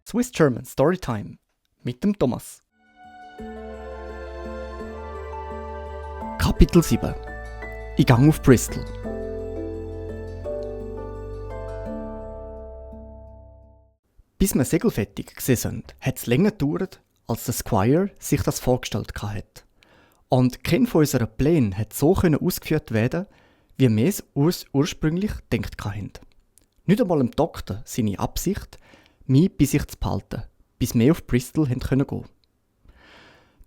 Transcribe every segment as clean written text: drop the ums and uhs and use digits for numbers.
Swiss German Storytime mit dem Thomas. Kapitel 7. Ich gang auf Bristol. Bis wir segelfertig gesehen sind, hat es länger gedauert, als der Squire sich das vorgestellt hat. Und kein von unseren Plänen hat so ausgeführt werden, wie wir es ursprünglich gedacht hatten. Nicht einmal dem Doktor seine Absicht, mich bei sich zu behalten, bis wir auf Bristol gehen konnten.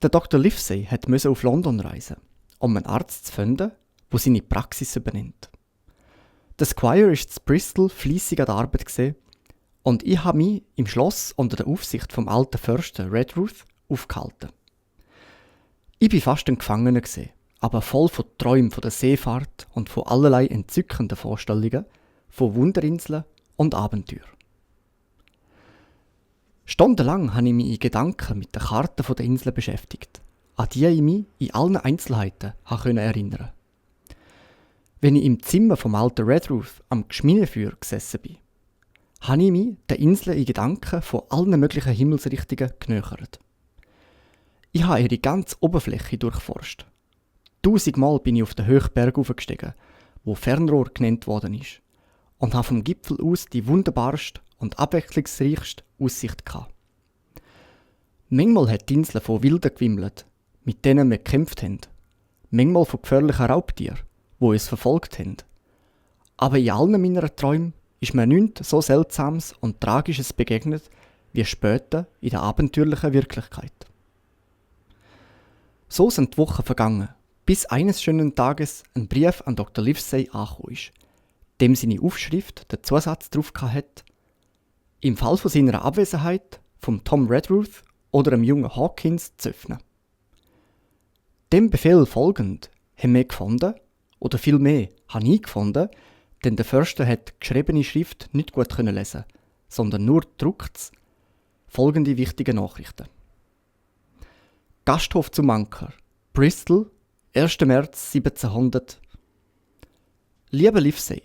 Der Dr. Livesey musste auf London reisen, um einen Arzt zu finden, der seine Praxis übernimmt. Der Squire war in Bristol fleissig an der Arbeit und ich habe mich im Schloss unter der Aufsicht vom alten Förster Redruth aufgehalten. Ich war fast ein Gefangener, aber voll von Träumen von der Seefahrt und von allerlei entzückenden Vorstellungen, von Wunderinseln und Abenteuer. Stundenlang habe ich mich in Gedanken mit der Karte der Insel beschäftigt, an die ich mich in allen Einzelheiten erinnern konnte. Wenn ich im Zimmer vom alten Redruth am Geschminefeuer gesessen bin, habe ich mich der Insel in Gedanken von allen möglichen Himmelsrichtungen genähert. Ich habe ihre ganze Oberfläche durchforscht. 1000-mal bin ich auf den Höchberg aufgestiegen, wo Fernrohr genannt worden ist, und habe vom Gipfel aus die wunderbarste und abwechslungsreichste Aussicht gehabt. Manchmal hat die Insel von Wilden gewimmelt, mit denen wir gekämpft haben. Manchmal von gefährlichen Raubtieren, die uns verfolgt haben. Aber in allen meinen Träumen ist mir nichts so Seltsames und Tragisches begegnet, wie später in der abenteuerlichen Wirklichkeit. So sind die Wochen vergangen, bis eines schönen Tages ein Brief an Dr. Livesey angekommen ist, dem seine Aufschrift den Zusatz drauf hat: im Fall von seiner Abwesenheit vom Tom Redruth oder dem jungen Hawkins zu öffnen. Dem Befehl folgend haben wir gefunden, oder vielmehr habe ich gefunden, denn der Förster hat die geschriebene Schrift nicht gut lesen, sondern nur gedruckt, folgende wichtige Nachrichten. Gasthof zum Anker, Bristol, 1. März 1700. Lieber Livesey,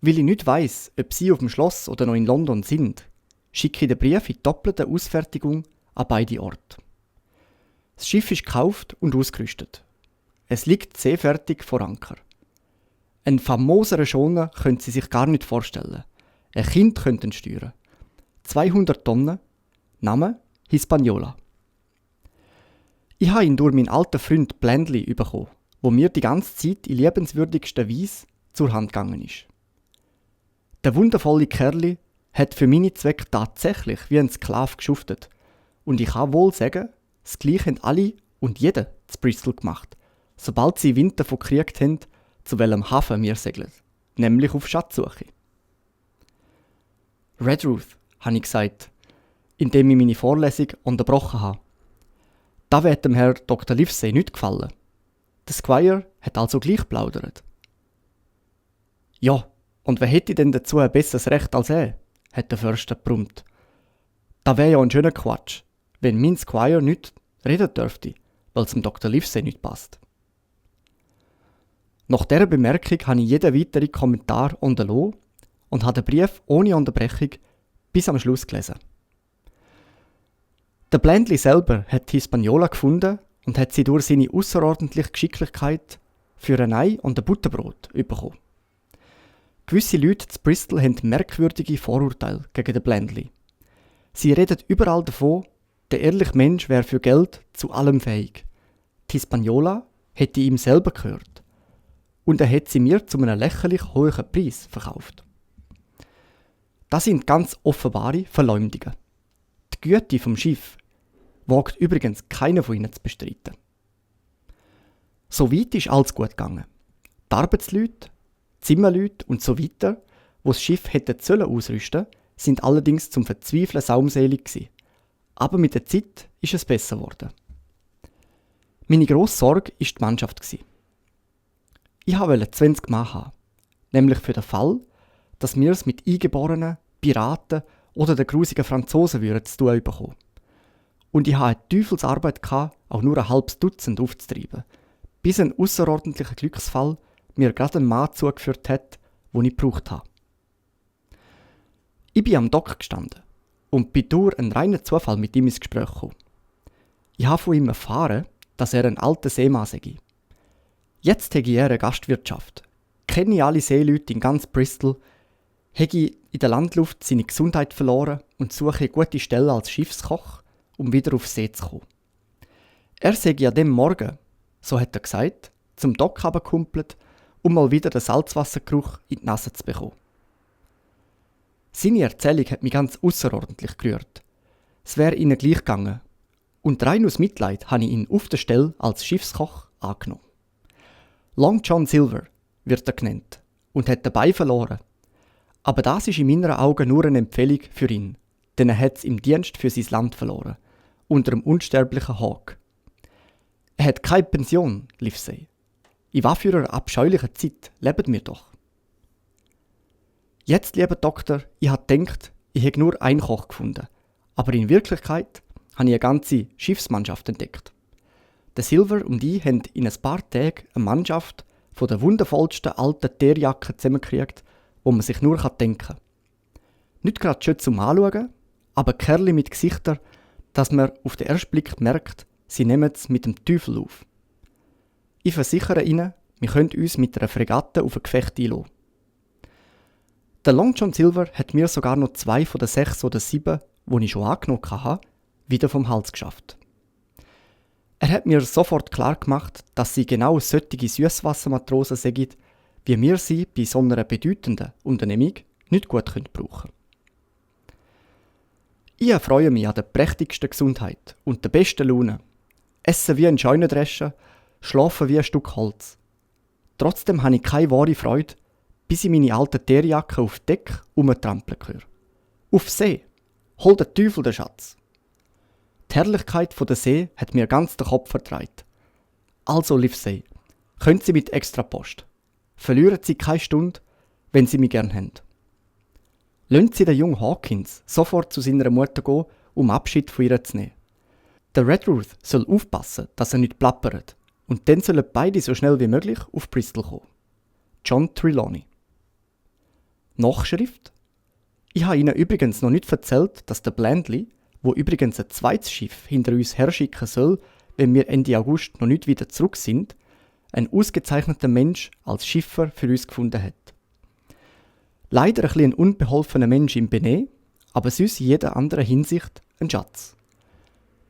weil ich nicht weiss, ob Sie auf dem Schloss oder noch in London sind, schicke ich den Brief in doppelter Ausfertigung an beide Orte. Das Schiff ist gekauft und ausgerüstet. Es liegt seefertig vor Anker. Ein famoseren Schoner können Sie sich gar nicht vorstellen. Ein Kind könnte ihn steuern. 200 Tonnen, Name Hispaniola. Ich habe ihn durch meinen alten Freund Blandly bekommen, wo mir die ganze Zeit in liebenswürdigster Weise zur Hand gegangen ist. Der wundervolle Kerli hat für meine Zwecke tatsächlich wie ein Sklave geschuftet. Und ich kann wohl sagen, das Gleiche haben alle und jeder zu Bristol gemacht, sobald sie Wind davon gekriegt haben, zu welchem Hafen wir segeln, nämlich auf Schatzsuche. Redruth, habe ich gesagt, indem ich meine Vorlesung unterbrochen habe. Da wird dem Herr Dr. Livesey nicht gefallen. Der Squire hat also gleich plaudert. Ja, und wer hätte denn dazu ein besseres Recht als er? Hat der Förster brummt. Da wäre ja ein schöner Quatsch, wenn mein Squire nicht reden dürfte, weil es dem Dr. Livesey nicht passt. Nach dieser Bemerkung habe ich jeden weiteren Kommentar unterlassen und habe den Brief ohne Unterbrechung bis am Schluss gelesen. Der Blandly selber hat die Hispaniola gefunden und hat sie durch seine außerordentliche Geschicklichkeit für ein Ei und ein Butterbrot bekommen. Gewisse Leute zu Bristol haben merkwürdige Vorurteile gegen den Blandly. Sie reden überall davon, der ehrliche Mensch wäre für Geld zu allem fähig. Die Hispaniola hätte ihm selber gehört. Und er hat sie mir zu einem lächerlich hohen Preis verkauft. Das sind ganz offenbare Verleumdungen. Die Güte vom Schiff wagt übrigens keiner von ihnen zu bestreiten. Soweit ist alles gut gegangen. Die Arbeitsleute, Zimmerleute und so weiter, die das Schiff hätten ausrüsten sollen, sind allerdings zum Verzweifeln saumselig gewesen. Aber mit der Zeit ist es besser geworden. Meine grosse Sorge war die Mannschaft. Ich wollte 20 Mann haben, nämlich für den Fall, dass wir es mit Eingeborenen, Piraten oder den grusigen Franzosen zu tun bekommen. Und ich hatte Teufelsarbeit, auch nur ein halbes Dutzend aufzutreiben, bis ein außerordentlicher Glücksfall mir gerade einen Mann zugeführt hat, den ich gebraucht habe. Ich bin am Dock gestanden und bin durch einen reinen Zufall mit ihm ins Gespräch gekommen. Ich habe von ihm erfahren, dass er ein alter Seemann sei. Jetzt habe ich eine Gastwirtschaft, kenne alle Seeleute in ganz Bristol, habe in der Landluft seine Gesundheit verloren und suche eine gute Stelle als Schiffskoch, um wieder auf See zu kommen. Er sei an dem Morgen, so hat er gesagt, zum Dock runtergekumpelt, um mal wieder den Salzwassergeruch in die Nase zu bekommen. Seine Erzählung hat mich ganz außerordentlich gerührt. Es wäre ihnen gleich gegangen. Und rein aus Mitleid habe ich ihn auf der Stelle als Schiffskoch angenommen. Long John Silver wird er genannt und hat dabei verloren. Aber das ist in meinen Augen nur eine Empfehlung für ihn, denn er hat es im Dienst für sein Land verloren, unter dem unsterblichen Hawke. Er hat keine Pension, Livesey. In was für einer abscheulichen Zeit leben wir doch. Jetzt, lieber Doktor, ich habe gedacht, ich hätte nur einen Koch gefunden, aber in Wirklichkeit habe ich eine ganze Schiffsmannschaft entdeckt. Der Silver und ich haben in ein paar Tagen eine Mannschaft von der wundervollsten alten Teerjacken zusammengekriegt, wo man sich nur denken kann. Nicht gerade schön zum Anschauen, aber Kerle mit Gesichtern, dass man auf den ersten Blick merkt, sie nehmen es mit dem Teufel auf. Ich versichere Ihnen, wir können uns mit einer Fregatte auf ein Gefecht einlassen. Der Long John Silver hat mir sogar noch 2 von den 6 oder 7, die ich schon angenommen habe, wieder vom Hals geschafft. Er hat mir sofort klar gemacht, dass sie genau solche Süsswassermatrosen sind, wie wir sie bei so einer bedeutenden Unternehmung nicht gut brauchen können. Ich erfreue mich an der prächtigsten Gesundheit und der besten Laune. Essen wie ein Scheunendrescher, schlafen wie ein Stück Holz. Trotzdem habe ich keine wahre Freude, bis ich meine alte Teerjacke auf Deck umtrampeln höre. Auf See! Hol den Teufel den Schatz! Die Herrlichkeit der See hat mir ganz den Kopf verdreht. Also, Livesey, können Sie mit Extrapost. Verlieren Sie keine Stunde, wenn Sie mich gern haben. Lassen Sie den jungen Hawkins sofort zu seiner Mutter gehen, um Abschied von ihr zu nehmen. Der Redruth soll aufpassen, dass er nicht plappert, und dann sollen beide so schnell wie möglich auf Bristol kommen. John Trelawney. Nachschrift? Ich habe Ihnen übrigens noch nicht erzählt, dass der Blandly, wo übrigens ein zweites Schiff hinter uns herschicken soll, wenn wir Ende August noch nicht wieder zurück sind, ein ausgezeichneter Mensch als Schiffer für uns gefunden hat. Leider ein bisschen ein unbeholfener Mensch im Benehmen, aber sonst in jeder anderen Hinsicht ein Schatz.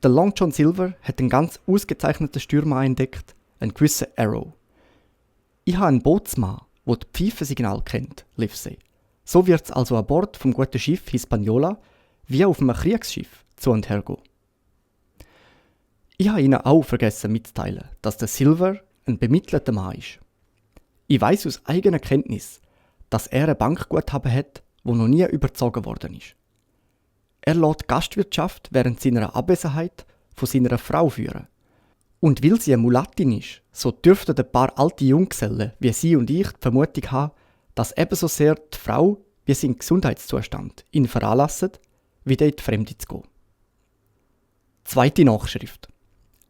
Der Long John Silver hat einen ganz ausgezeichneten Stürmer entdeckt, einen gewissen Arrow. Ich habe einen Bootsmann, der das Pfeifensignal kennt, Livesey. So wird es also an Bord vom guten Schiff Hispaniola wie auf einem Kriegsschiff zu und her gehen. Ich habe Ihnen auch vergessen mitzuteilen, dass der Silver ein bemittelter Mann ist. Ich weiss aus eigener Kenntnis, dass er ein Bankguthaben hat, wo noch nie überzogen worden ist. Er lässt Gastwirtschaft während seiner Abwesenheit von seiner Frau führen. Und weil sie eine Mulattin ist, so dürften ein paar alte Junggesellen wie sie und ich die Vermutung haben, dass ebenso sehr die Frau wie sein Gesundheitszustand ihn veranlassen, wieder in die Fremde zu gehen. Zweite Nachschrift.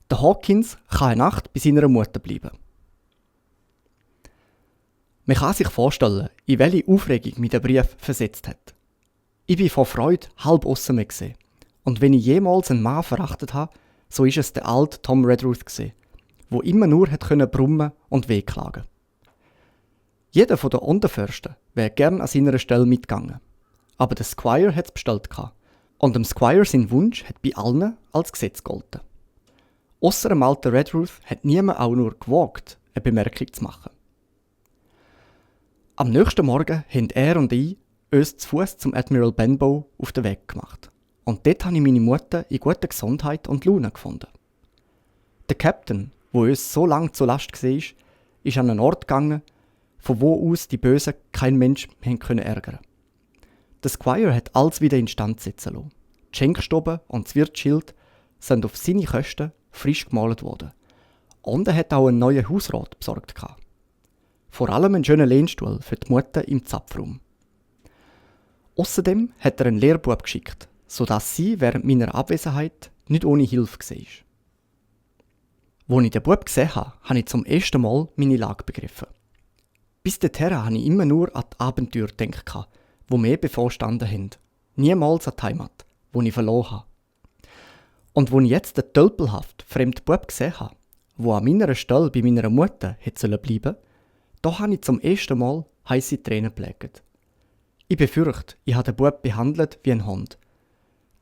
Der Hawkins kann eine Nacht bei seiner Mutter bleiben. Man kann sich vorstellen, in welche Aufregung mich der Brief versetzt hat. Ich bin vor Freude halb aussen gesehen. Und wenn ich jemals einen Mann verachtet habe, so ist es der alte Tom Redruth gewesen, wo immer nur hat brummen und wehklagen. Jeder von den Unterfürsten wäre gern an seiner Stelle mitgegangen. Aber der Squire hat es bestellt gehabt. Und dem Squire sein Wunsch hat bei allen als Gesetz gegolten. Ausser dem alten Redruth hat niemand auch nur gewagt, eine Bemerkung zu machen. Am nächsten Morgen haben er und ich uns zu Fuß zum Admiral Benbow auf den Weg gemacht. Und dort habe ich meine Mutter in guter Gesundheit und Laune gefunden. Der Captain, der uns so lange zur Last war, ist an einen Ort gegangen, von wo aus die Bösen kein Mensch ärgern konnte. Der Squire hat alles wieder instand setzen lassen. Die Schenkstube und das Wirtsschild sind auf seine Kosten frisch gemalt worden. Und er hat auch einen neuen Hausrat besorgt. Vor allem einen schönen Lehnstuhl für die Mutter im Zapfraum. Außerdem hat er einen Lehrbub geschickt, sodass sie während meiner Abwesenheit nicht ohne Hilfe war. Als ich den Bub gesehen habe ich zum ersten Mal meine Lage begriffen. Bis dahin habe ich immer nur an die Abenteuer gedacht, die mir bevorstanden haben. Niemals an die Heimat, die ich verloren habe. Und wo ich jetzt den tölpelhaft fremden Bub gesehen habe, der an meiner Stelle bei meiner Mutter hätte bleiben sollen, da habe ich zum ersten Mal heisse Tränen geleckt. Ich befürchte, ich habe den Bub behandelt wie ein Hund.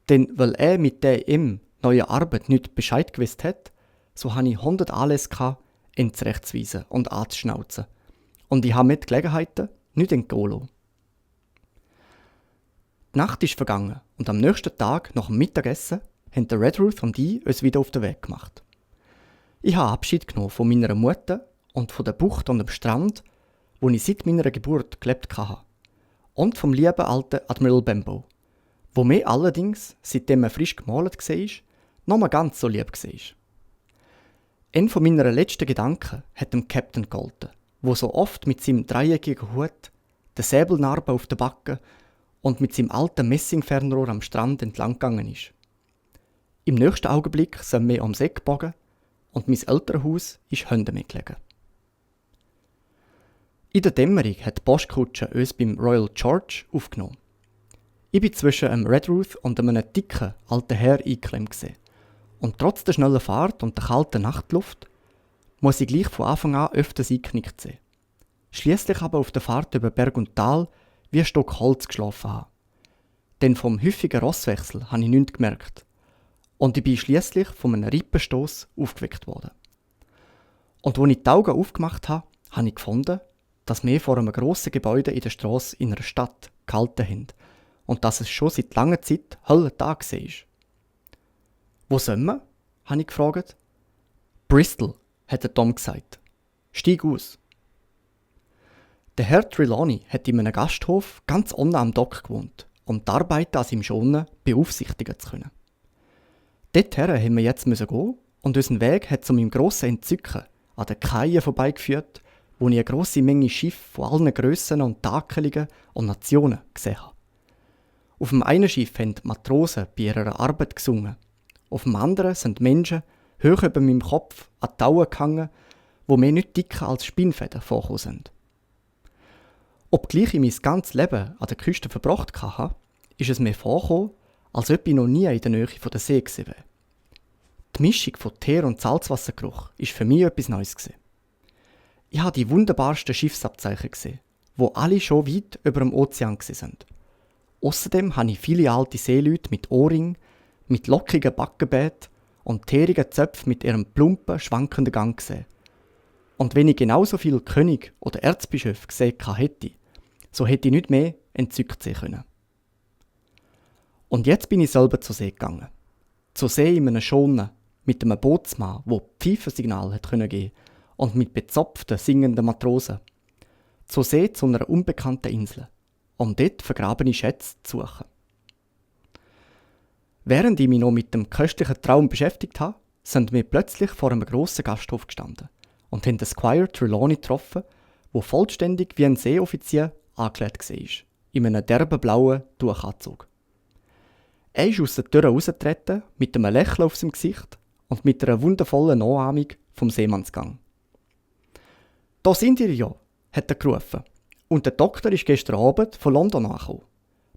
Denn weil er mit der ihm neuen Arbeit nicht Bescheid gewusst hat, so habe ich 100 Anlässe gehabt, ihn zurechtzuweisen und anzuschnauzen. Und ich habe mit Gelegenheiten nicht entgehen lassen. Die Nacht ist vergangen und am nächsten Tag, nach dem Mittagessen, haben der Redruth und ich uns wieder auf den Weg gemacht. Ich habe Abschied genommen von meiner Mutter und von der Bucht und dem Strand, wo ich seit meiner Geburt gelebt habe. Und vom lieben alten Admiral Benbow, wo mir allerdings, seitdem er frisch gemalt war, noch mal ganz so lieb war. Ein von meinen letzten Gedanken hat dem Captain gehalten, wo so oft mit seinem dreieckigen Hut, der Säbelnarbe auf der Backe und mit seinem alten Messingfernrohr am Strand entlang gegangen ist. Im nächsten Augenblick sind wir ums Eck gebogen und mein Elternhaus ist Hände mitgelegen. In der Dämmerung hat die Postkutsche uns beim Royal George aufgenommen. Ich bin zwischen einem Redruth und einem dicken alten Herr eingeklemmt gewesen. Und trotz der schnellen Fahrt und der kalten Nachtluft muss ich gleich von Anfang an öfters eingeknickt sein. Schliesslich aber auf der Fahrt über Berg und Tal wie ein Stück Holz geschlafen habe. Denn vom häufigen Rosswechsel habe ich nichts gemerkt. Und ich bin schliesslich von einem Rippenstoss aufgeweckt worden. Und als ich die Augen aufgemacht habe, habe ich gefunden, dass wir vor einem grossen Gebäude in der Strasse in einer Stadt gehalten haben und dass es schon seit langer Zeit Höllentag war. «Wo sind wir?» habe ich gefragt. «Bristol», hat der Tom gesagt. «Steig aus.» Der Herr Trelawney hat in einem Gasthof ganz unten am Dock gewohnt, um die Arbeiten an seinem Schonen beaufsichtigen zu können. Dorthin haben wir jetzt gehen und unseren Weg hat zu meinem grossen Entzücken an den Kaien vorbeigeführt, wo ich eine grosse Menge Schiffe von allen Grössen und Takelungen und Nationen gesehen habe. Auf dem einen Schiff haben die Matrosen bei ihrer Arbeit gesungen. Auf dem anderen sind Menschen hoch über meinem Kopf an die Tauen gehangen, wo mir nicht dicker als Spinnfäden vorgekommen sind. Obgleich ich mein ganzes Leben an der Küste verbracht habe, ist es mir vorgekommen, als ob ich noch nie in der Nähe der See gewesen wäre. Die Mischung von Teer- und Salzwassergeruch war für mich etwas Neues gewesen. Ich habe die wunderbarsten Schiffsabzeichen gesehen, wo alle schon weit über dem Ozean sind. Außerdem habe ich viele alte Seeleute mit Ohrringen, mit lockigen Backenbärten und teerigen Zöpfen mit ihrem plumpen, schwankenden Gang gesehen. Und wenn ich genauso viele König oder Erzbischöfe gesehen hätte, so hätte ich nicht mehr entzückt sein können. Und jetzt bin ich selber zur See gegangen. Zur See in einem Schonen, mit einem Bootsmann, der Pfeifensignal geben konnte, und mit bezopften, singenden Matrosen. Zur See zu einer unbekannten Insel, um dort vergrabene Schätze zu suchen. Während ich mich noch mit dem köstlichen Traum beschäftigt habe, sind wir plötzlich vor einem grossen Gasthof gestanden und haben den Squire Trelawney getroffen, der vollständig wie ein Seeoffizier angekleidet war, in einem derben blauen Tuchanzug. Er ist aus der Tür rausgetreten, mit einem Lächeln auf seinem Gesicht und mit einer wundervollen Nachahmung vom Seemannsgang. «Da sind ihr ja», hat er gerufen. «Und der Doktor ist gestern Abend von London angekommen.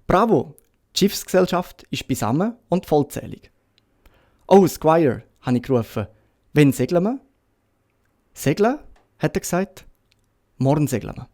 Bravo, die Schiffsgesellschaft ist beisammen und vollzählig.» «Oh, Squire», habe ich gerufen, «wann segeln wir?» «Segeln?» hat er gesagt. «Morgen segeln wir.»